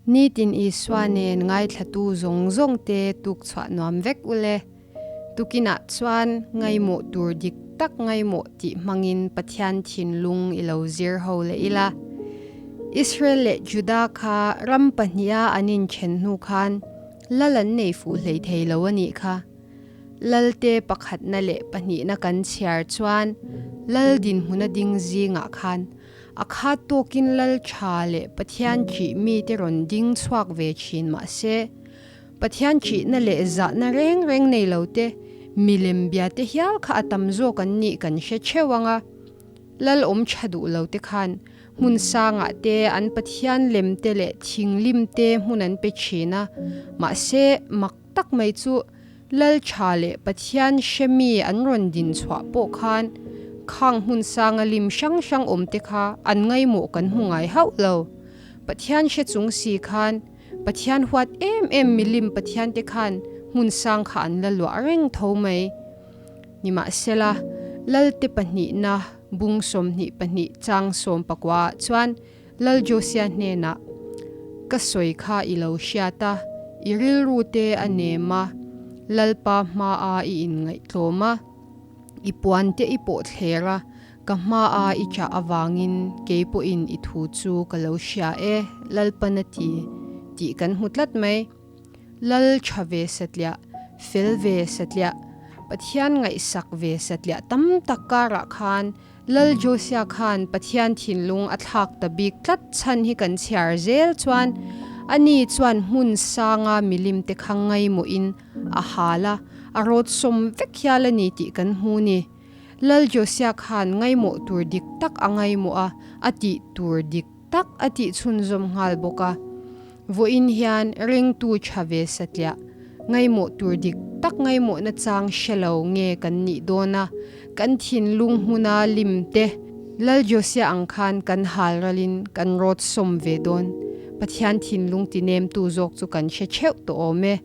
Nitin Isua nen ngaithlatu zawng zawng te tuk chhuah nuam vek ule. Tukinah chuan ngaimawh tur dik tak ngaimawh tih hmangin Pathian thinlung i lo zir ho leh ila. Israel leh Juda kha ram pahniha an inthen hnu khan lal an nei fuh hlei thei lo a nih kha. Lalte pakhatna leh pahnihna kan chhiar chuan lal dinhmuna ding zingah khan a khat tawkin lal tha leh Pathian ṭih mite rawn ding chhuak ve ṭhin mah se, Pathian ṭihna leh zahna reng reng nei lote milem biate hial kha a tam zawk an nih kan hre theuh ang a. Lal awm ṭha duh lote khan hmun sangah te an Pathian lemte leh thinglimte hmun an pe ṭhin a, mahse mak tak mai chu Lal tha leh Pathian hre mi an rawn din chhuah pawh khan khang hmun sanga lim hrang hrang awm te kha an ngaimawh kan hmu ngai hauh lo. Pathian hre chung si khan Pathian huat em em milim Pathian te khan hmun sang kha an la luah reng tho mai. Nimahsela, Lalte pahnihna bung 22 chang 19 ah chuan Lal Josia hnenah, Ka sawi kha i lo hriat a, i rilru te a nem a, Lalpa hmaa i inngaihtlawm a, i puan te i pawh thler a, ka hmaa i chah avangin kei pawhin i thu chu ka lo hria e, Lalpan a ti, tih kan hmu tlat mai. Lal tha ve satliah, fel ve satliah, Pathian ngaihsak ve satliah tam tak karah khan Lal Josia khan Pathian thinlung a thlak ta bik tlat chhan hi kan chhiar zel chuan ani chuan hmun sanga milim te kha ngaimawhin a hal a, a rawt sawm vek hial a ni tih kan hmu ni. Lal Josia khan ngaimawh tur dik tak a ngaimawh a, a tih tur dik tak a tih chhunzawm nghal bawk a. Vawiin hian ringtu tha ve satliah, ngaimawh tur dik tak ngaimawhna chang hre lo nge kan nih dawn a, kan thinlung hmuna lim te Lal Josia ang khan kan hal ralin kan rawt sawm ve dawn. Pathian thinlung tinemtu zawk chu kan hre theuh tawh awm e.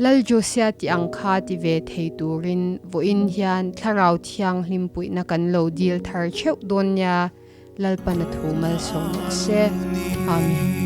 Lal Josia tih ang kha ti ve thei turin vawiin hian Thlarau Thianghlim puihna kan lo dil thar theuh dawn nia. Lalpan a thu malsawm rawh se. Amen.